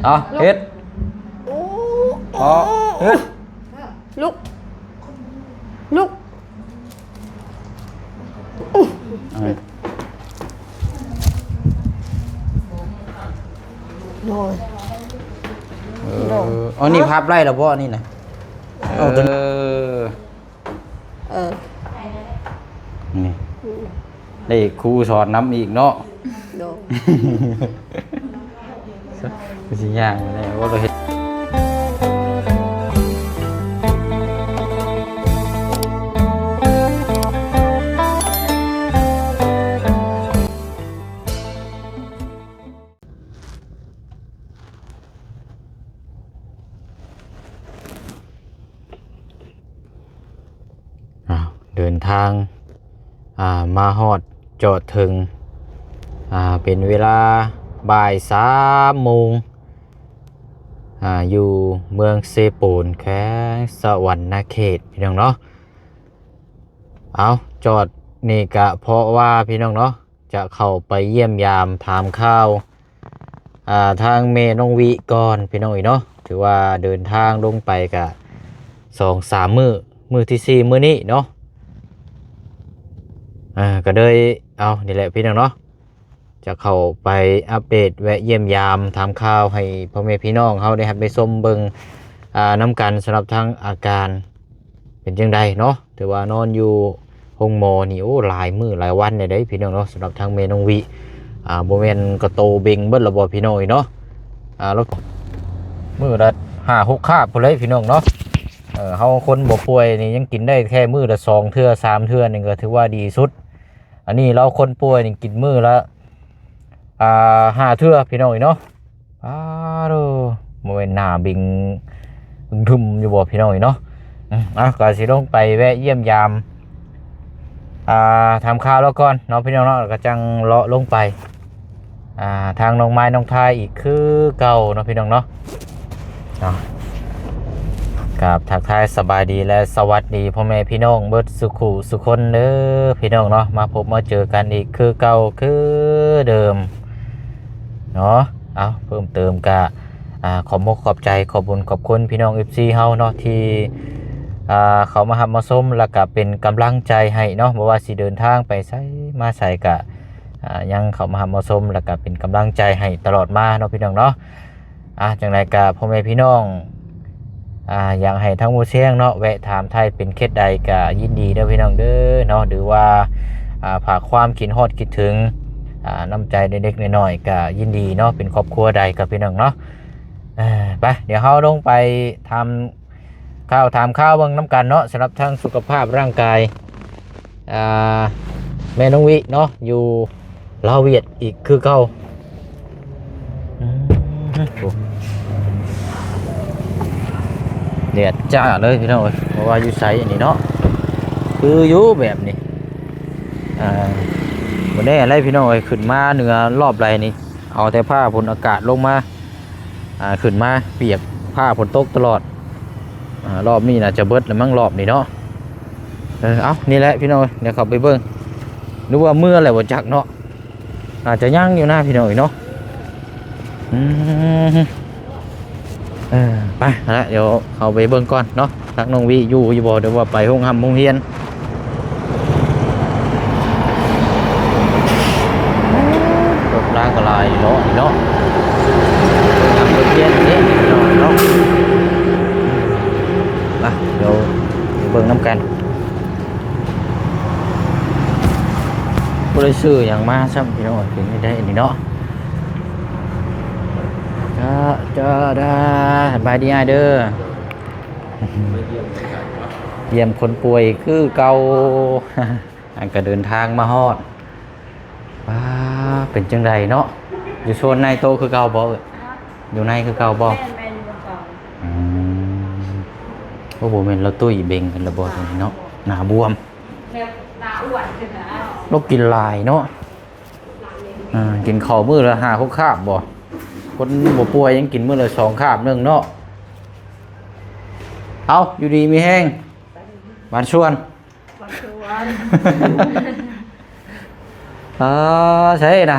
ເອົາ ເຮັດ ເອົາ ເຮັດ ລຸກ ລຸກ ໂດຍ ເອີ ໂດຍ ອັນນີ້ພັບໄດ້ແລ້ວບໍ່ ອັນນີ້ນະ? ເອີ ເອີ ນີ້ ອືມ ໄດ້ຄູສອນນຳອີກເນາະ ໂດຍ ຊິຍ່າງໄປແລ້ວ ໂອ້ ເຮັດ ອ້າວ ເດີນທາງ ອ່າ ມາຮອດຈອດເຖິງ ອ່າ ເປັນເວລາບ່າຍສາມໂມງ ອ່າ ຢູ່ເມືອງເຊໂປນ ແຂວງສະຫວັນນະເຂດ ພີ່ນ້ອງເນາະ. ເອົາ ຈອດນີ້ກະເພາະວ່າ ພີ່ນ້ອງເນາະ ຈະເຂົ້າໄປຢ້ຽມຢາມຖາມຂ່າວ ອ່າ ທາງແມ່ນ້ອງວິກ່ອນ ພີ່ນ້ອງເອີຍເນາະ. ຖືວ່າເດີນທາງລົງໄປກະສອງສາມມື້ ມື້ທີສີ່ມື້ນີ້ເນາະ ອ່າ ກະເລີຍ ເອົາ ນີ້ແຫຼະ ພີ່ນ້ອງເນາະ ຈະເຂົ້າໄປອັບເດດ ແວະຢ້ຽມຢາມຖາມຂ່າວໃຫ້ພໍ່ແມ່ພີ່ນ້ອງເຮົາໄດ້ຮັບໄດ້ຊົມເບິ່ງ ອ່າ ນຳກັນ ສຳລັບທາງອາການ ເປັນຈັ່ງໃດເນາະ? ຖືວ່ານອນຢູ່ໂຮງໝໍນີ້ ໂອ້ ຫຼາຍມື້ຫຼາຍວັນແລ້ວເດ້ພີ່ນ້ອງເນາະ. ສຳລັບທາງແມ່ນ້ອງວິ ອ່າ ບໍ່ແມ່ນກະໂຕເບັງເບິດລະບໍ່ພີ່ນ້ອງເອີຍເນາະ? ອ່າ ລາວມື້ລະຫ້າຫົກຄາບພຸ້ນເລີຍພີ່ນ້ອງເນາະ. ເອີ ເຮົາຄົນບໍ່ປ່ວຍນີ້ຍັງກິນໄດ້ແຄ່ມື້ລະສອງເທື່ອສາມເທື່ອ ນີ້ກໍຖືວ່າດີສຸດ. ອັນນີ້ລາວຄົນປ່ວຍນີ້ກິນມື້ລະ ອ່າ ຫ້າເທື່ອພີ່ນ້ອງເອີຍເນາະ. ປາໂດ ບໍ່ແມ່ນໜ້າເບັງເບັງທຶມຢູ່ບໍ່ພີ່ນ້ອງເອີຍເນາະ? ອືມ ເອົາ ກໍຊິລົງໄປແວະຢ້ຽມຢາມ ອ່າ ຖາມຂ່າວລາວກ່ອນເນາະພີ່ນ້ອງເນາະ ແລ້ວກໍຈັ່ງເລາະລົງໄປ ອ່າ ທາງນ້ອງໄມ້ນ້ອງທາຍອີກຄືເກົ່າເນາະພີ່ນ້ອງເນາະ. ເນາະ ກາບທັກທາຍສະບາຍດີ ແລະ ສະຫວັດດີພໍ່ແມ່ພີ່ນ້ອງເບິດສຸຂູສຸຄົນເດີພີ່ນ້ອງເນາະ. ມາພົບມາເຈີກັນອີກຄືເກົ່າຄືເດີມເນາະ. ເອົາ ເພີ່ມເຕີມກະ ອ່າ ຂອບມົກຂອບໃຈ ຂອບບຸນຂອບຄຸນພີ່ນ້ອງ ເອັຟຊີ ເຮົາເນາະ ທີ່ ອ່າ ເຂົ້າມາຮັບມາຊົມ ແລ້ວກະເປັນກຳລັງໃຈໃຫ້ເນາະ. ບໍ່ວ່າຊິເດີນທາງໄປໃສມາໃສກະ ອ່າ ຍັງເຂົ້າມາຮັບມາຊົມ ແລ້ວກະເປັນກຳລັງໃຈໃຫ້ຕະຫຼອດມາເນາະພີ່ນ້ອງເນາະ. ອ່າ ຈັ່ງໃດກະພໍ່ແມ່ພີ່ນ້ອງ ອ່າ ຢາກໃຫ້ທາງໝູ່ຊຽງເນາະ ແວະຖາມໄຖ່ເປັນເຂດໃດກະຍິນດີເດີພີ່ນ້ອງເດີເນາະ ຫຼືວ່າ ອ່າ ຝາກຄວາມຄິດຮອດຄິດເຖິງ ອ່າ ນ້ຳໃຈເລັກໆນ້ອຍໆກະຍິນດີເນາະ ເປັນຄອບຄົວໃດກໍພີ່ນ້ອງເນາະ. ເອີ ໄປ ດຽວເຮົາລົງໄປຖາມຂ່າວ ຖາມຂ່າວເບິ່ງນຳກັນເນາະ ສຳລັບທາງສຸຂະພາບຮ່າງກາຍ ອ່າ ແມ່ນ້ອງວິເນາະ ຢູ່ລາວຫວຽດອີກຄືເກົ່າ. ອືມ ໂອ້ ແດດຈ້າເລີຍພີ່ນ້ອງເອີຍ ບໍ່ວ່າຢູ່ໃສອັນນີ້ເນາະ ຄືຢູ່ແບບນີ້ ອ່າ ບໍ່ແນ່ແຫຼະພີ່ນ້ອງເອີຍ ຂຶ້ນມາເໜືອລອບໃດນີ້ ເອົາແຕ່ຟ້າຝົນອາກາດລົງມາ ອ່າ ຂຶ້ນມາປຽກ ຟ້າຝົນຕົກຕະຫຼອດ. ອ່າ ລອບນີ້ໜ້າຈະເບິດແລ້ວມັ້ງ ລອບນີ້ເນາະ. ເອີ ເອົາ ນີ້ແຫຼະພີ່ນ້ອງເອີຍ ດຽວເຂົ້າໄປເບິ່ງ ຫຼືວ່າເມືອແລ້ວບໍ່ຈັກເນາະ ອາດຈະຍັງຢູ່ນະພີ່ນ້ອງເອີຍເນາະ. ອືມ ເອີ ໄປລະ ດຽວເຂົ້າໄປເບິ່ງກ່ອນເນາະ ທາງນ້ອງວິຢູ່ຢູ່ບໍ່ ຫຼືວ່າໄປໂຮງຮ່ຳໂຮງຮຽນ. ລົດລາງກໍຫຼາຍເນາະ ເນາະ ເບິ່ງນຳລົດຮຽນນີ້ເນາະ ເນາະ. ມາ ດຽວໄປເບິ່ງນຳກັນ ບໍ່ໄດ້ຊື້ຫຍັງມາຊ້ຳພີ່ນ້ອງ ເປັນໄດ້ນີ້ເນາະ. ຈະ ຈະ ດາ ສະບາຍດີອ້າຍເດີ ຢ້ຽມຄົນປ່ວຍຄືເກົ່າ. ອັນກໍເດີນທາງມາຮອດ ວ້າ ເປັນຈັ່ງໃດເນາະ ຢູ່ໂຊນໃນໂຕະຄືເກົ່າບໍ່ເອີຍ? ຢູ່ໃນຄືເກົ່າບໍ່? ແມ່ນ ແມ່ນຢູ່ເກົ່າ. ອືມ ໂອ້ ບໍ່ແມ່ນລາວຕຸ້ຍເບັງຂຶ້ນລະບໍ່ໂຕນີ້ເນາະ ໜ້າບວມ ແບບໜ້າອ້ວນຂຶ້ນນະ ລາວກິນຫຼາຍເນາະ. ອ່າ ກິນເຂົ້າມື້ລະຫ້າຫົກຄາບບໍ່? ຄົນບໍ່ປ່ວຍຍັງກິນມື້ລະສອງຄາບໜຶ່ງເນາະ. ເອົາ ຢູ່ດີມີແຮງ ບານຊວນ ບານຊວນ. ເອີ ໃສນະ?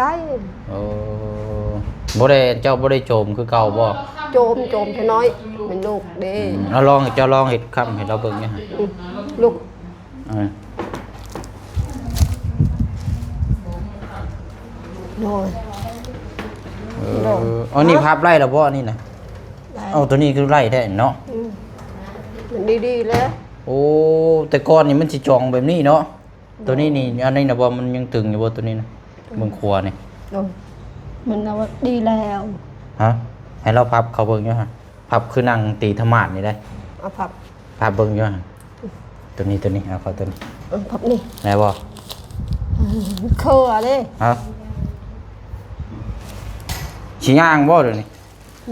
ຕາຍ. ໂອ້ ບໍ່ໄດ້ ເຈົ້າບໍ່ໄດ້ໂຈມຄືເກົ່າບໍ່? ໂຈມ ໂຈມເທື່ອນ້ອຍ ແມ່ນລູກເດ້. ອືມ ເອົາລອງ ເຈົ້າລອງເຮັດຄ້ຳໃຫ້ລາວເບິ່ງແໜ່. ອືມ ລູກ ເອີ ໂດຍ ເອີ ໂດຍ ອັນນີ້ພັບໄດ້ແລ້ວບໍ່ ອັນນີ້ນະ? ໄດ້. ເອົາ ໂຕນີ້ຄືໄດ້ແທ້ເນາະ. ອືມ ມັນດີໆແລ້ວ. ໂອ້ ແຕ່ກ່ອນນີ້ມັນຊິຈ່ອງແບບນີ້ເນາະ. ໂຕນີ້ນີ້ ອັນນີ້ນະບໍ່ ມັນຍັງຕຶງຢູ່ບໍ່ ໂຕນີ້ນະ? ເບິ່ງຂົວນີ້. ໂດຍ ມັນເອົາດີແລ້ວ. ຮະ? ໃຫ້ລາວພັບເຂົາເບິ່ງຢູ່ຫັ້ນ. ພັບຄືນັ່ງຕີທະໝາດນີ້ໄດ໋. ເອົາພັບ ພັບເບິ່ງຢູ່ຫັ້ນ. ໂຕນີ້ ໂຕນີ້ ເອົາເຂົ້າໂຕນີ້. ເອີ ພັບນີ້ ໄດ້ບໍ່? ອືມ ເຄີອເດ້. ຮະ? ຊິຍ່າງບໍ່ດຽວນີ້?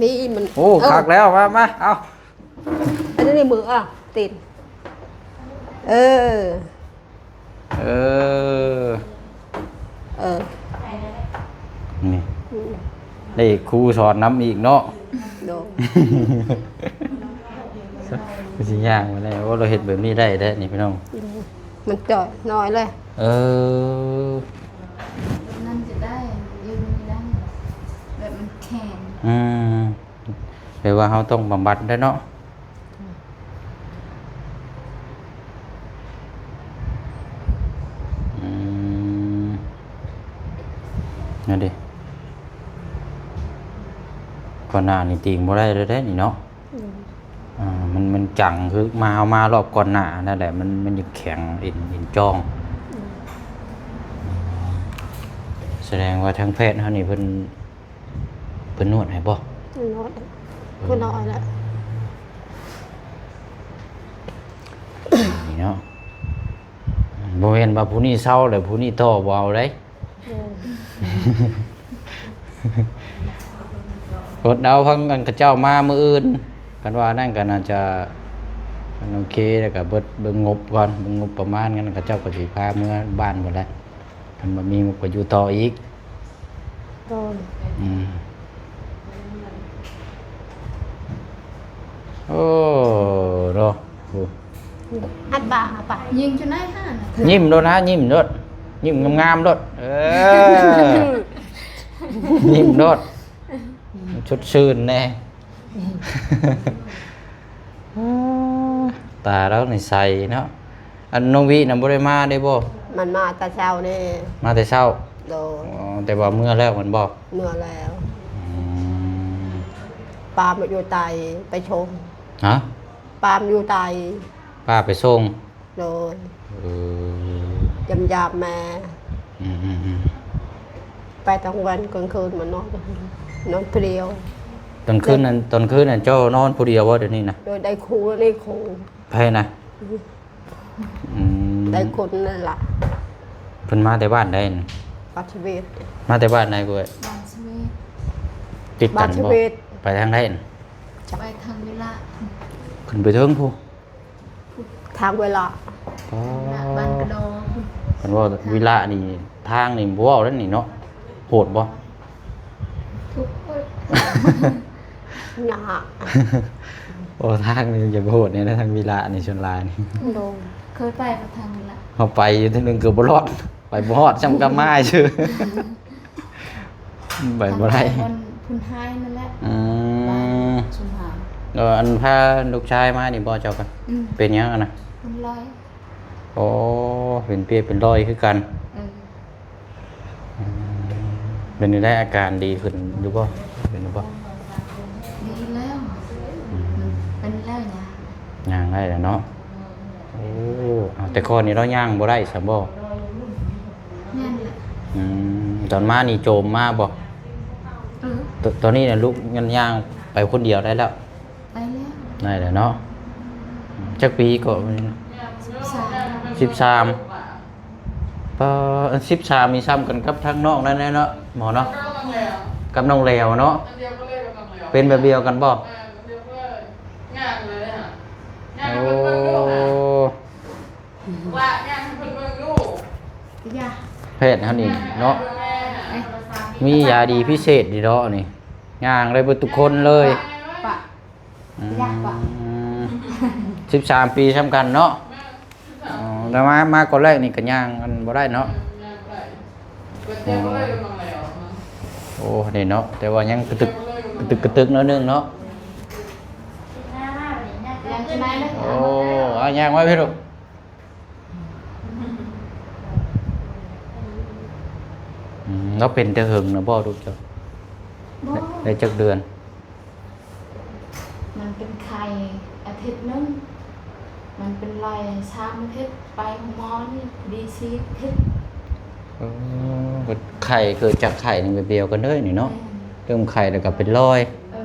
ມີມັນ. ໂອ້ ເອີ ຄັກແລ້ວ. ມາ ມາ ເອົາ ອັນນີ້ມື ອ່ະ ຕີນ. ເອີ ເອີ ເອີ ນີ້ ອືມ ໄດ້ຄູສອນນຳອີກເນາະ. ໂດຍ ຄືຊິຍ່າງມາໄດ້. ໂອ້ ລາວເຮັດແບບນີ້ໄດ້ແທ້ນີ້ພີ່ນ້ອງ. ໂດຍ ມັນຈ່ອຍນ້ອຍແຫຼະ. ເອີ ນັ້ນຈະໄດ້ ຢືນນີ້ໄດ້ ແບບມັນແຂງ. ອືມ ແປວ່າເຮົາຕ້ອງບຳບັດໄດ້ເນາະ. ອືມ ນັ້ນເດ້ ກ່ອນໜ້ານີ້ຕີງບໍ່ໄດ້ເລີຍເດ້ນີ້ເນາະ. ອືມ ອ່າ ມັນ ມັນຈັງ ຄືມາ ເຮົາມາລອບກ່ອນໜ້ານັ້ນແຫຼະ ມັນ ມັນຍັງແຂງ ເອັນ ເອັນຈອງ. ອືມ ສະແດງວ່າທາງແພດເຮົານີ້ເພິ່ນ ເພິ່ນນວດໃຫ້ບໍ່? ນວດ ເພິ່ນເອົາແລ້ວ ນີ້ເນາະ. ບໍ່ແມ່ນວ່າຜູ້ນີ້ເຊົາແລ້ວຜູ້ນີ້ຕໍ່ບໍ່ເອົາເດ້. ເອີ ອົດເອົາ ຟັງອັນເຂົາເຈົ້າມາມື້ອື່ນ ຄັນວ່ານັ້ນກໍໜ້າຈະ ມັນໂອເຄ. ແລ້ວກໍເບິ່ງ ເບິ່ງງົບກ່ອນ ເບິ່ງງົບປະມານ ກັນເຂົາເຈົ້າກໍຊິພາເມືອບ້ານພຸ້ນແຫຼະ. ຄັນບໍ່ມີມັນກໍຢູ່ຕໍ່ອີກ. ໂດຍ ອືມ ໂອ້ ເນາະ. ໂອ້ ອັດບາ ອັດບາ ຍິງຢູ່ໃນຫັ້ນ ຍິ້ມໂລດນະ ຍິ້ມໂລດ ຍິ້ມງາມໆໂລດ. ເອີ ຍິ້ມໂລດ ຊົດຊື່ນແດ່. ຕາລາວນີ້ໃສເນາະ. ອັນນ້ອງວິນະບໍ່ໄດ້ມາເດ້ບໍ່? ມັນມາແຕ່ເຊົ້ານີ້ ມາແຕ່ເຊົ້າ. ໂດຍ ອໍ ແຕ່ວ່າເມືອແລ້ວແມ່ນບໍ່? ເມືອແລ້ວ. ອືມ ປ້າມາຢູ່ໃຕ້ ໄປສົ່ງ. ຮະ? ປ້າມາຢູ່ໃຕ້ ປ້າໄປສົ່ງ. ໂດຍ ເອີ ຢາມໆແມ່. ອືມໆ ໄປກາງວັນກາງຄືນມານອນ ນອນຜູ້ດຽວ. ຕອນຄືນນັ້ນ ຕອນຄືນນັ້ນເຈົ້ານອນຜູ້ດຽວບໍ່ດຽວນີ້ນະ? ໂດຍ ໄດ້ຄູ່ນີ້ຄູ່. ໃຜນະ? ອືມ ໄດ້ຄົນນັ້ນລະ. ເພິ່ນມາແຕ່ບ້ານໃດ? ບາດຊະເວດ. ມາແຕ່ບ້ານໃດເວີຍ? ບາດຊະເວດ. ຕິດກັນບໍ່? ບາດຊະເວດ. ໄປທາງໃດ? ໄປທາງວິລະ. ຂຶ້ນໄປເທິງພຸ້ນ ທາງວິລະ. ອໍ ທາງວິລະ ບ້ານກະດໍພຸ້ນ. ຄັນວ່າວິລະນີ້ ທາງນີ້ບໍ່ເວົ້າແລ້ວນີ້ເນາະ. ໂຫດບໍ່? ຍາກ. ໂອ້ ທາງນີ້ຢາກໂຫດແນ່ນະ ທາງວິລະນີ້ສ່ວນຫຼາຍນີ້. ໂດຍ ເຄີຍໄປບໍ່ທາງວິລະ? ເຮົາໄປຢູ່ເທື່ອໜຶ່ງເກືອບບໍ່ລອດ ໄປບໍ່ຮອດ ສ່ຳກັບມາຊື່ ໄປບໍ່ໄດ້. ທາງໄປບ່ອນພຸ້ນໄຮນັ້ນແຫຼະ. ອືມ ບ້ານຊຸມຫາ. ເອີ ອັນພາລູກຊາຍມານີ້ບໍ່ເຈົ້າກໍ? ອືມ ເປັນຫຍັງຫັ້ນນະ? ເປັນລອຍ. ໂອ້ ເປັນເປຍເປັນລອຍຄືກັນ. ເອີ ອືມ ເປັນໄດ້ ອາການດີຂຶ້ນຢູ່ບໍ່? ເປັນຢູ່ບໍ່? ດີແລ້ວ. ອືມ ມັນເປັນແລ້ວຫຍັງ ຍ່າງໄດ້ແລ້ວເນາະ. ໂອ້ ເອົາ ແຕ່ກ່ອນນີ້ລາວຍ່າງບໍ່ໄດ້ຊ້ຳບໍ່? ແມ່ນແຫຼະ. ອືມ ຕອນມານີ້ໂຈມມາບໍ່? ເອີ ຕ- ຕອນນີ້ນະ ລູກຍັງຍ່າງໄປຄົນດຽວໄດ້ແລ້ວ? ໄດ້ແລ້ວ. ໄດ້ແລ້ວເນາະ. ຈັກປີເກາະ? ສິບສາມ. ສິບສາມ. ປາ ສິບສາມນີ້ຊ້ຳກັນກັບທາງນ້ອງນັ້ນແຫຼະເນາະ ໝໍເນາະ. ກັບນ້ອງແຫຼວເນາະ. ເປັນແບບດຽວກັນບໍ່? ໂອ້ ແພດເຮົານີ້ເນາະ ມີຢາດີພິເສດນີ້ເນາະ ນີ້ຍ່າງໄດ້ເບິດທຸກຄົນເລີຍ. ປະ ອືມ ສິບສາມປີຊ້ຳກັນເນາະ. ອໍ ແຕ່ມາ ມາກ່ອນແລກນີ້ກໍຍ່າງອັນບໍ່ໄດ້ເນາະ. ອໍ ໂອ້ ນີ້ເນາະ ແຕ່ວ່າຍັງກະຕຶກ ກະຕຶກ ກະຕຶກໜ້ອຍໜຶ່ງເນາະ. ໂອ້ ອາ ຍ່າງມາພີ່ລູກ. ອືມ ລາວເປັນແຕ່ເຫິງນະບໍ່ລູກເຈົ້າ? ບໍ່ ໄດ້ ໄດ້ຈັກເດືອນ? ມັນເປັນໄຂ້ອາທິດໜຶ່ງ ມັນເປັນໄຂ້ສາມອາທິດ ໄປໂຮງໝໍນີ້ພໍດີສີ່ອາທິດ. ເອີ ໄຂ້ ເກີດຈາກໄຂ້ນີ້ແບບດຽວກັນເລີຍນີ້ເນາະ. ແມ່ນ ເລີ່ມໄຂ້ແລ້ວກໍເປັນລອຍ. ເອີ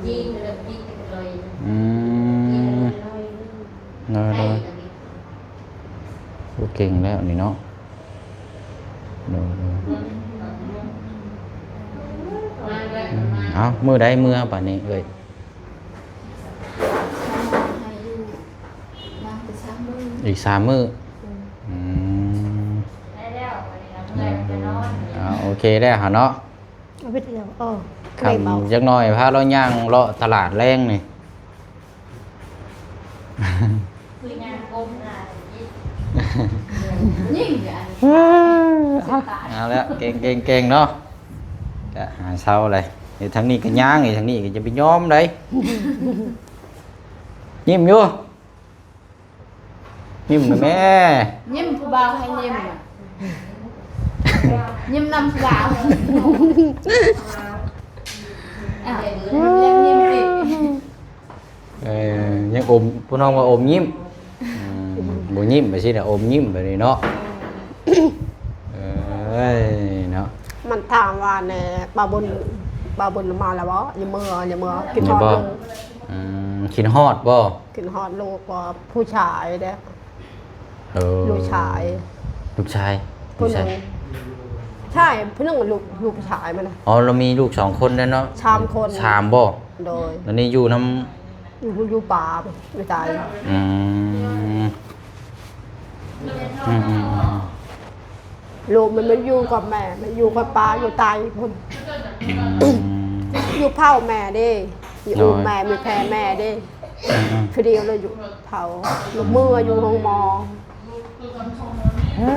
ຍິງແລ້ວປິດເປັນລອຍ. ອືມ ເນາະ ເນາະ. ໂອ້ ເກັ່ງແລ້ວນີ້ເນາະ. ໂດຍ ໂດຍ. ອືມ ເອົ້າ ມື້ໃດເມືອບາດນີ້ເອີຍ? ອີກສາມມື້. ອືມ ອືມ ເອີ ເອີ ເອີ ໂອເຄແລ້ວເນາະ. ເອົາໄປທ່ຽວ ເອີ ຄ່ຳຈັກໜ້ອຍພາລາວຍ່າງເລາະຕະຫຼາດແລງນີ້. ຄືຍ່າງກົ້ມໜ້າ ຍິງ ເອົາແລ້ວ ເກັ່ງ ເກັ່ງ ເກັ່ງເນາະ. ກະຫາເຊົາເລີຍ ເຮັດທາງນີ້ກະຍ່າງ ເຮັດທາງນີ້ກະຢ່າໄປຍອມໃດ. ຍິ້ມຢູ່ ຍິ້ມນະແມ່. ຍິ້ມ ຜູ້ບ່າວໃຫ້ຍິ້ມ ຍິ້ມນຳຜູ້ບ່າວ. ອ່ະ ຍັງຍິ້ມອີກ. ເອີ ຍັງອົມ ຜູ້ນ້ອງວ່າອົມຍິ້ມ. ອືມ ບໍ່ຍິ້ມໄປຊີ້ນະ ອົມຍິ້ມໄປນີ້ເນາະ. ເອີຍເນາະ ມັນຖາມວ່າແນ່ ບ່າວບຸນ ບ່າວບຸນມາແລ້ວບໍ່? ຍັງເມືອ ຍັງເມືອ ຄິດຮອດລູກ. ອືມ ຄິດຮອດບໍ່? ຄິດຮອດລູກ ເພາະວ່າຜູ້ຊາຍເດ້. ເອີ ລູກຊາຍ ລູກຊາຍ ຜູ້ຊາຍ ຜູ້ໜຶ່ງ ໃຊ່ ຜູ້ໜຶ່ງ ລູກ ລູກຊາຍມັນນະ. ອໍ ລາວມີລູກສອງຄົນແລ້ວເນາະ? ສາມຄົນ. ສາມບໍ່? ໂດຍ. ແລ້ວນີ້ຢູ່ນຳ ຢູ່ ຢູ່ປ່າ ຢູ່ໃຕ້. ອືມ ອືມ ອືມ ອືມ. ລູກມັນມາຢູ່ກັບແມ່ ມັນຢູ່ກັບປ້າຢູ່ໃຕ້ພຸ້ນ. ອືມ ຢູ່ເຜົ່າແມ່ເດ້ ຢູ່ ໂດຍ ແມ່ ມີແຜ່ແມ່ເດ້. ອືມ ອືມ ຜູ້ດຽວເລີຍຢູ່ເຜົ່າ ລູກເມືອຢູ່ໂຮງໝໍ. ເອີ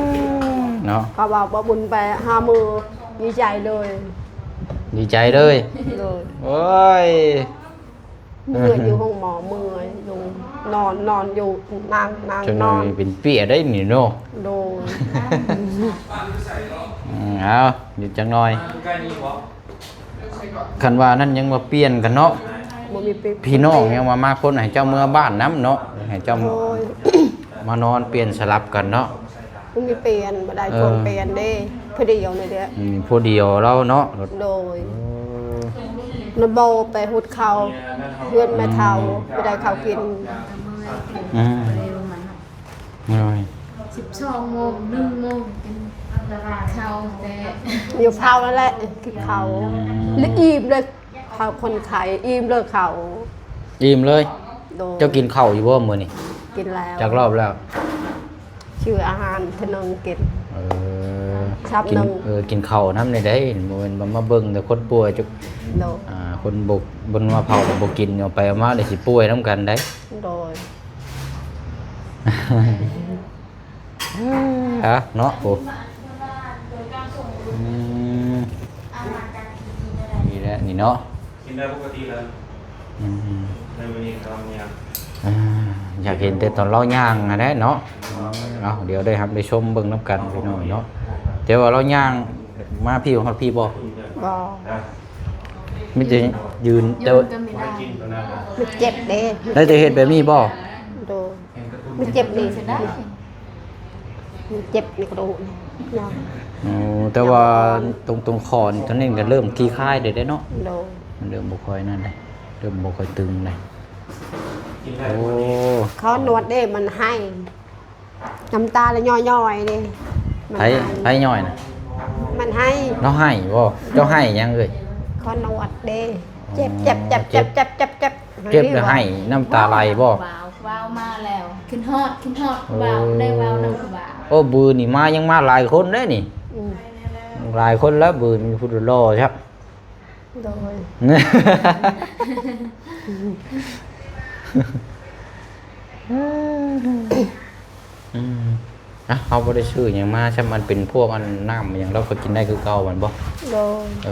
ເນາະ ເຂົາວ່າບໍ່ບຸນໄປຫາໝໍ ດີໃຈເລີຍ ດີໃຈເລີຍ. ໂດຍ. ໂອ້ຍ ເມື່ອຍຢູ່ໂຮງໝໍ ເມື່ອຍຢູ່ ນອນ ນອນຢູ່ ນັ່ງ ນັ່ງ ຈັກໜ້ອຍ ນອນ ເປັນເປ້ຍໄດ້ນີ້ເນາະ. ໂດຍ. ອືມ ເອົາ ຢູ່ຈັກໜ້ອຍ ຄັນວ່ານັ້ນຍັງວ່າປ່ຽນກັນເນາະ. ບໍ່ມີ ພີ່ນ້ອງຍັງວ່າມາຄົນໃຫ້ເຈົ້າເມືອບ້ານນຳເນາະ ໃຫ້ເຈົ້າ ໂດຍ ມານອນປ່ຽນສະຫຼັບກັນເນາະ. ບໍ່ມີປ່ຽນ ບໍ່ໄດ້ ເອີ ຄົນປ່ຽນເດ້ ຜູ້ດຽວນີ້ແຫຼະ. ອືມ ຜູ້ດຽວລາວເນາະ. ໂດຍ. ເອີ ນະບໍ່ໄປຮຸດເຂົ້າເຮືອນແມ່ເຖົ້າ ອືມ ບໍ່ໄດ້ເຂົ້າກິນ. ອືມ ໂດຍ. ສິບສອງໂມງ ໜຶ່ງໂມງກິນເຂົ້າແຕ່ ຢູ່ເຜົານັ້ນແຫຼະ ກິນເຂົ້າ. ອືມ ແລ້ວອີ່ມເລີຍ ເຂົາຄົນໄຂ້ອີ່ມເລີຍເຂົາ. ອີ່ມເລີຍ. ໂດຍ. ເຈົ້າກິນເຂົ້າຢູ່ບໍ່ມື້ນີ້? ກິນແລ້ວ. ຈັກຮອບແລ້ວ? ຊື້ອາຫານເທື່ອໜຶ່ງກິນ. ເອີ ຊາບ ກິນ ໜຶ່ງ. ເອີ ກິນເຂົ້ານຳແດ່ເດ້ ບໍ່ແມ່ນວ່າມາເບິ່ງແຕ່ຄົນປ່ວຍ. ໂດຍ. ອ່າ ຄົນບໍ່ ບໍ່ວ່າເຜົາບໍ່ກິນ ເອົາໄປເອົາມາໄດ້ຊິປ່ວຍນຳກັນໄດ໋. ໂດຍ. ເອີ ເນາະ ໂອ້ ອືມ ນີ້ແຫຼະນີ້ເນາະ ກິນໄດ້ປົກກະຕິແລ້ວ. ອືມ ໃນມື້ນີ້ກຳລັງຍ່າງ ອ່າ ຢາກເຫັນແຕ່ຕອນລາວຍ່າງຫັ້ນແຫຼະເນາະ. ເອົາ ດຽວໄດ້ຮັບໄດ້ຊົມເບິ່ງນຳກັນພີ່ນ້ອງເນາະ. ແຕ່ວ່າລາວຍ່າງມາພີ້ ຮອດພີ້ບໍ່? ບໍ່ ມີແຕ່ຢືນ ແຕ່ວ່າ ມັນເຈັບເດ້. ໄດ້ແຕ່ເຮັດແບບນີ້ບໍ່? ໂດຍ. ມັນເຈັບນີ້ ມັນເຈັບໃນກະດູກນີ້ເນາະ. ໂອ້ ແຕ່ວ່າຕົງ ຕົງຄໍນີ້ ຕົງນີ້ກໍເລີ່ມຂີ້ຄ້າຍໄດ້ເດ້ເນາະ. ໂດຍ. ມັນເລີ່ມບໍ່ຄ່ອຍນັ້ນເດ້ ເລີ່ມບໍ່ຄ່ອຍຕຶງເດ້. ໂອ້ ເຂົານວດເດ້ ມັນໄຫ້ ນ້ຳຕາລະຍ້ອຍໆເດ້. ໃຜ ໃຜຍ້ອຍນະ? ມັນໄຫ້. ລາວໄຫ້ບໍ່? ເຈົ້າໄຫ້ຫຍັງເອີຍ? ເຂົານວດເດ້. ເຈັບ ເຈັບ ເຈັບ ເຈັບ ເຈັບ ເຈັບ ເຈັບ ເຈັບແລ້ວໄຫ້ ນ້ຳຕາໄຫຼບໍ່? ເວົ້າ ເວົ້າມາແລ້ວ ຄິດຮອດ ຄິດຮອດ ເວົ້າໄດ້ເວົ້ານຳຜູ້ບ່າວ. ໂອ້ ບືນນີ້ມາ ຍັງມາຫຼາຍຄົນເດ້ນີ້. ອືມ ຫຼາຍຄົນແລ້ວ ບືນມີຜູ້ຫຼໍ່ຊະ. ໂດຍ. ອືມ ນະ ເຮົາບໍ່ໄດ້ຊື້ຫຍັງມາຊ້ຳ ມັນເປັນພວກອັນນ້ຳຫຍັງ ລາວກໍກິນໄດ້ຄືເກົ່າແມ່ນບໍ່? ໂດຍ ເອີ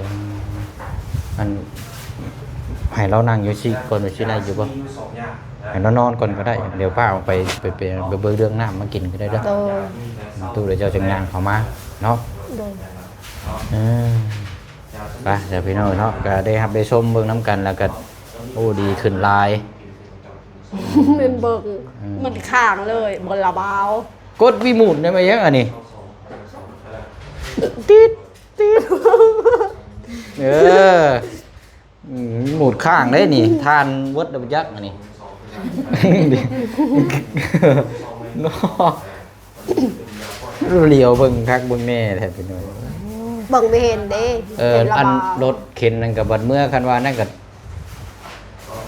ອັນ ໃຫ້ລາວນັ່ງຢູ່ຊີ້ກ່ອນ ວ່າຊິໄດ້ຢູ່ບໍ່? ໃຫ້ລາວນອນກ່ອນກໍໄດ້ ດຽວພາອອກໄປ ໄປ ໄປ ໄປເບິ່ງເລື່ອງນ້ຳມາກິນກໍໄດ້ເດີ. ໂດຍ ຕູ້ດຽວເຈົ້າຈຶ່ງຍ່າງເຂົ້າມາເນາະ. ໂດຍ ເອີ ໄປ ເຈົ້າພີ່ນ້ອງເນາະ ກໍໄດ້ຮັບໄດ້ຊົມເບິ່ງນຳກັນ ແລ້ວກໍ ໂອ້ ດີຂຶ້ນຫຼາຍ. ແມ່ນເບິ່ງ ອືມ ມັນຄ້າງເລີຍ ບໍ່ລະບາວ ກົດຣີໂມດໄດ້ມາຍັງອັນນີ້ ຕິດ ຕິດ ເອີ ອືມ ຣີໂມດຄ້າງເດ້ນີ້ ທ່ານເວີດໄດ້ຈັກອັນນີ້ ເນາະ. ຫຼຽວເບິ່ງຄັກເບິ່ງແນ່ແທ້ພີ່ນ້ອງ ເບິ່ງບໍ່ເຫັນເດ້. ເອີ ເຫັນລະ ອັນ ບໍ່ ລົດເຂັນນັ້ນກໍບັດເມື່ອ ຄັນວ່ານັ້ນກໍ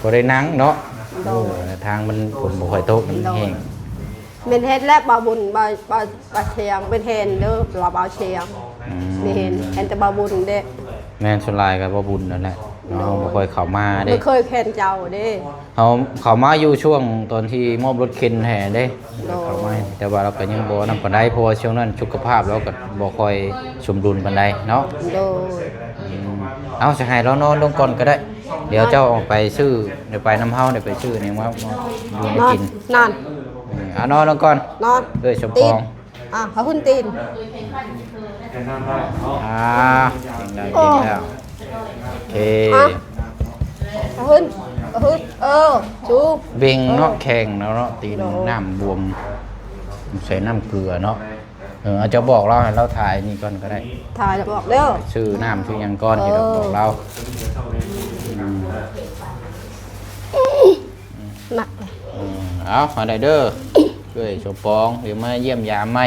ບໍ່ໄດ້ນັ່ງເນາະ. ໂດຍ ໂອ້ ທາງມັນ ຝົນບໍ່ຄ່ອຍຕົກ ມັນແຫ້ງ. ແມ່ນເຫັນແລ້ວ ບ່າວບຸນ ບ່າວ ບ່າວ ບ່າວຊຽງ ແມ່ນເຫັນເດີ ລະບ່າວຊຽງ ອືມ ແມ່ນເຫັນ ເຫັນແຕ່ບ່າວບຸນເດ້. ແມ່ນ ສ່ວນຫຼາຍກໍບ່າວບຸນນັ້ນແຫຼະເນາະ. ໂດຍ ບໍ່ຄ່ອຍເຂົ້າມາເດ້ ບໍ່ເຄີຍເຫັນເຈົ້າເດ້. ເຮົາເຂົ້າມາຢູ່ຊ່ວງຕອນທີ່ມອບລົດເຂັນແທ້ເດ້ ໂດຍ ເຂົ້າມາ ແຕ່ວ່າລາວກໍຍັງບໍ່ນັ້ນປານໃດ ເພາະວ່າຊ່ວງນັ້ນສຸຂະພາບລາວກໍບໍ່ຄ່ອຍສົມດຸນປານໃດເນາະ. ໂດຍ ອືມ ເອົາ ຊິໃຫ້ລາວນອນລົງກ່ອນກໍໄດ້ ດຽວເຈົ້າອອກໄປຊື້ ດຽວໄປນຳເຮົາ ດຽວໄປຊື້ແນວມາ ມາຢູ່ມາກິນ. ນອນ ອືມ ເອົານອນລົງກ່ອນ ນອນ ເອີຍ ສົມປອງ. ອ່ະ ຂອບຄຸນຕີນ ອ່າ ເກັ່ງແລ້ວ ເກັ່ງແລ້ວ ໂອເຄ ອ່ະ ຂອບຄຸນ ຂອບຄຸນ ເອີ ຊູ ເບັງເນາະ ເອີ ແຂງແລ້ວເນາະ ຕີນ ໂດຍ ນ້ຳບວມ ໃສ່ນ້ຳເກືອເນາະ. ເອີ ເອົາ ເຈົ້າບອກລາວໃຫ້ລາວຖ່າຍນີ້ກ່ອນກໍໄດ້ ຖ່າຍແລ້ວບອກເດີ ຊື້ນ້ຳຊື້ຫຍັງກ່ອນ ເອີ ຊິໄດ້ບອກລາວ ອືມ ໜັກ ເອີ ເອົາ ໃຫ້ໄດ້ເດີ ເອື້ອຍສົມປອງ ດຽວມາຢ້ຽມຢາມໃໝ່.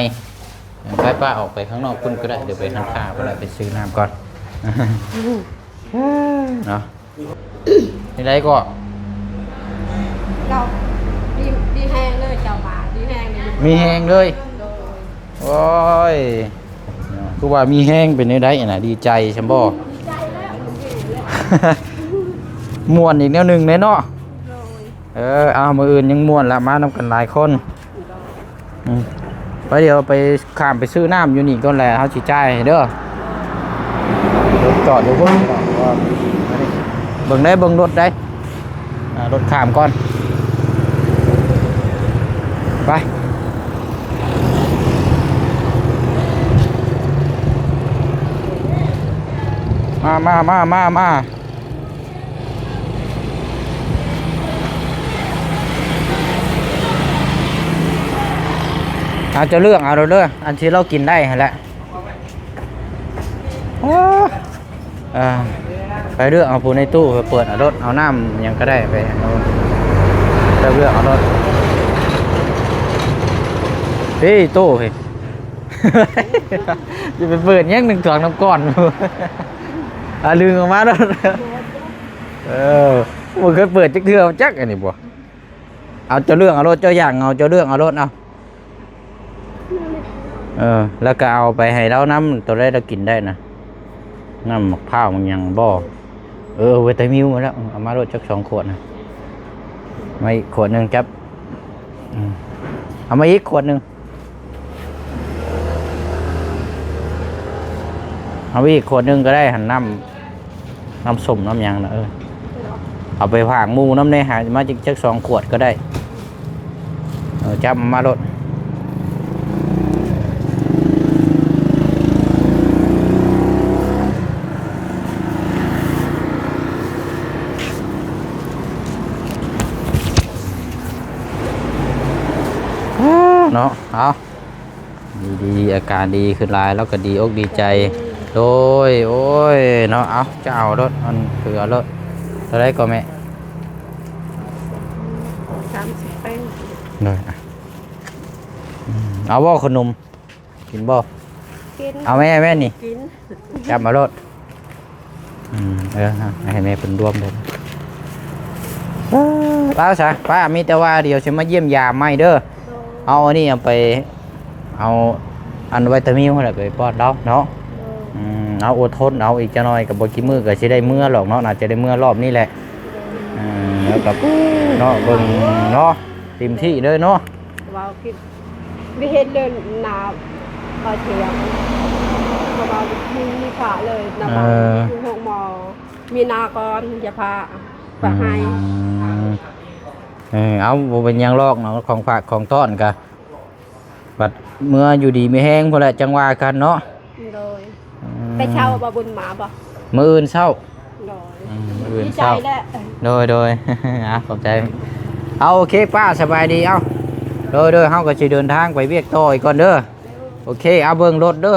ໄປ ປ້າອອກໄປຂ້າງນອກພຸ້ນກໍໄດ້ ດຽວໄປຮ້ານຄ້າກໍໄດ້ ໄປຊື້ນ້ຳກ່ອນເນາະ. ນີ້ໄດ້ກໍ ເຈົ້າ ດີ ດີແຮງເລີຍ ເຈົ້າມາ ດີແຮງເລີຍ ມີແຮງເລີຍ ໂດຍ. ໂອ້ຍ ຄືວ່າມີແຮງເປັນແນວໃດນະ ດີໃຈຊັ້ນບໍ່? ມ່ວນອີກແນວໜຶ່ງເດ້ເນາະ. ໂດຍ ເອີ ເອົາ ມື້ອື່ນຍັງມ່ວນລະ ມານຳກັນຫຼາຍຄົນ. ອືມ ໄປ ດຽວໄປ ຂ້າມໄປຊື້ນ້ຳຢູ່ນີ້ກ່ອນແຫຼະ ເຮົາຊິຈ່າຍໃຫ້ເດີ. ລົດຈອດຢູ່ພຸ້ນ ເບິ່ງໄດ້ ເບິ່ງລົດໄດ້ ອ່າ ລົດຂ້າມກ່ອນ ໄປ ມາ ມາ ມາ ມາ ມາ. ເອົາ ເຈົ້າເລືອກເອົາໂລດເດີ ອັນທີ່ລາວກິນໄດ້ຫັ້ນແຫຼະ. ເອີ ເອີ ໄປເລືອກເອົາຜູ້ໃນຕູ້ ໄປເປີດເອົາໂລດ ເອົານ້ຳຫຍັງກໍໄດ້ ໄປ ເອົາ ເຈົ້າເລືອກເອົາໂລດ. ເອີ ຕູ້ເອີຍ ຈະໄປເປີດຫຍັງ ໜຶ່ງຖວງນ້ຳກ້ອນ ເອົາ ດຶງອອກມາໂລດ. ເອີ ບໍ່ເຄີຍເປີດຈັກເທື່ອ ຈັກອັນນີ້ບໍ່. ເອົາ ເຈົ້າເລືອກເອົາໂລດ ເຈົ້າຢາກເອົາ ເຈົ້າເລືອກເອົາໂລດ ເອົາ ເອີ ແລ້ວກໍເອົາໄປໃຫ້ລາວນຳ ໂຕໃດລາວກິນໄດ້ນະ ນ້ຳໝາກພ້າວມັນຫຍັງບໍ່. ເອີ ວິຕາມິວມາແລ້ວ ເອົາມາໂລດຈັກສອງຂວດນະ ມາອີກຂວດໜຶ່ງ ຈັບ ອືມ ເອົາມາອີກຂວດໜຶ່ງ. ເອົາອີກຂວດໜຶ່ງກໍໄດ້ຫັ້ນ ນ້ຳ ນ້ຳສົ້ມນ້ຳຫຍັງນະ ເອີ ເອົາໄປຝາກໝູ່ນຳແດ່ ຫາມາຈັກ ຈັກສອງຂວດກໍໄດ້ ເອີ ຈັບມາໂລດ. ເນາະ ເອົາ ດີໆ ອາການດີຂຶ້ນຫຼາຍ ລາວກໍດີອົກດີໃຈ. ໂດຍ ໂອ້ຍ ເນາະ ເອົາ ຈະເອົາໂລດ ມັນຄືເອົາໂລດ. ເທົ່າໃດກໍແມ່? ສາມສິບແປດ. ໂດຍ ອືມ ເອົາບໍ່ຂະໜົມ? ກິນບໍ່? ກິນ. ເອົາແມ່ ແມ່ນີ້ ກິນ ຈັບມາໂລດ. ອືມ ເອີ ໃຫ້ແມ່ເພິ່ນລວມເດີ. ເອົາຊະ ປ້າ ມີແຕ່ວ່າດຽວຊິມາຢ້ຽມຢາມໃໝ່ເດີ. ໂດຍ ເອົາອັນນີ້ເອົາໄປ ເອົາອັນໄວຕາມິວຫັ້ນແຫຼະໄປປ້ອນລາວເນາະ. ໂດຍ ອືມ ເອົາ ອົດທົນເອົາ ອີກຈັກໜ່ອຍກໍບໍ່ກີ່ມື້ກໍຊິໄດ້ເມືອຫຼອກເນາະ ໜ້າຈະໄດ້ເມືອລອບນີ້ແຫຼະ. ໂດຍ ເອີ ແລ້ວກໍເນາະ ເບິ່ງເນາະ ເຕັມທີ່ເລີຍເນາະ. ເວົ້າຜິດ ໄປເຮັດເລີຍນາ ບໍ່ເທີງ ເພາະວ່າມີ ມີພະເລີຍນະ ເອີ ໂຮງໝໍ ມີນາກ່ອນ ຈະພາໄປໃຫ້ ອືມ ເອີ ເອົາ ບໍ່ເປັນຫຍັງຫຼອກເນາະ ຂອງຝາກຂອງຕ້ອນກະ ບັດເມື່ອຢູ່ດີມີແຮງພຸ້ນແຫຼະ ຈັ່ງວ່າກັນເນາະ ໂດຍ ອືມ ແຕ່ເຊົ້າບໍ່ບຸນມາບໍ່? ມື້ອື່ນເຊົ້າ ໂດຍ ອືມ ມື້ອື່ນເຊົ້າ ດີໃຈແຫຼະ ໂດຍ ໂດຍ ອ່າ ຂອບໃຈ ເອົາ ໂອເຄ ປ້າ ສະບາຍດີ ເອົາ ໂດຍ ໂດຍ ເຮົາກໍຊິເດີນທາງໄປວຽກຕໍ່ອີກກ່ອນເດີ ໂອເຄ ເອົາ ເບິ່ງລົດເດີ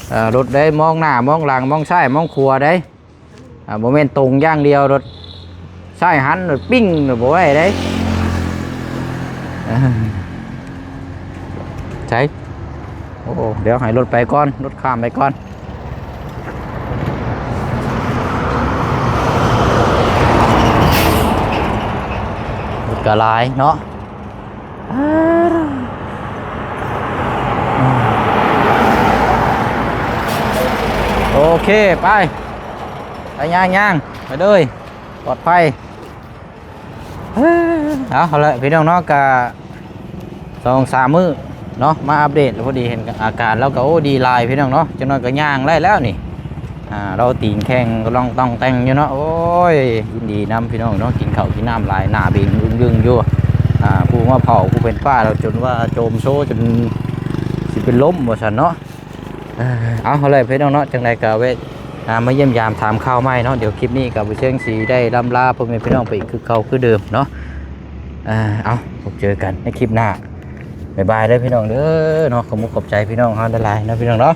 ເອີ ລົດໄດ້ ມອງໜ້າ ມອງຫຼັງ ມອງຊ້າຍ ມອງຂວາໄດ້ ອ່າ ບໍ່ແມ່ນຕົງຢ່າງດຽວ ລົດຊ້າຍຫັນ ລົດປີ້ງ ບໍ່ໄດ້ເດ້ ໃສ ໂອ້ ດຽວໃຫ້ລົດໄປກ່ອນ ລົດຂ້າມໄປກ່ອນ ລົດກະຫຼາຍເນາະ ໂອເຄ ໄປ ໄປຍ່າງໆ ໄປເລີຍ ປອດໄພ ເອົາ ເອົາລະພີ່ນ້ອງເນາະ ກະສອງສາມມື້ເນາະ ມາອັບເດດ ພໍດີເຫັນອາການລາວກະ ໂອ້ ດີຫຼາຍພີ່ນ້ອງເນາະ ຈັກໜ້ອຍກະຍ່າງໄດ້ແລ້ວນີ້ ອ່າ ລາວຕີນແຂງກະລ່ອງຕ່ອງແຕ່ງຢູ່ເນາະ ໂອ້ຍ ຍິນດີນຳພີ່ນ້ອງເນາະ ກິນເຂົ້າກິນນ້ຳຫຼາຍ ໜ້າເບັງອຶ້ງໆຢູ່ ອ່າ ຜູ້ມາເຝົ້າ ຜູ້ເປັນປ້າລາວຈົນວ່າໂຈມໂຊຈົນຊິເປັນລົມວ່າຊັ້ນເນາະ. ເອີ ເອົາ ເອົາແຫຼະພີ່ນ້ອງເນາະ ຈັ່ງໃດກໍແວະ ອ່າ ມາຢ້ຽມຢາມຖາມຂ່າວໃໝ່ເນາະ ດຽວຄລິບນີ້ກໍບໍ່ເຊີງຊິໄດ້ລ່ຳລາພໍ່ແມ່ພີ່ນ້ອງໄປອີກຄືເກົ່າຄືເດີມເນາະ ເອີ ເອົາ ພົບເຈີກັນໃນຄລິບໜ້າ ບາຍບາຍເດີພີ່ນ້ອງເດີເນາະ ຂອບມຸກຂອບໃຈພີ່ນ້ອງເຮົາຫຼາຍໆເນາະ ພີ່ນ້ອງເນາະ.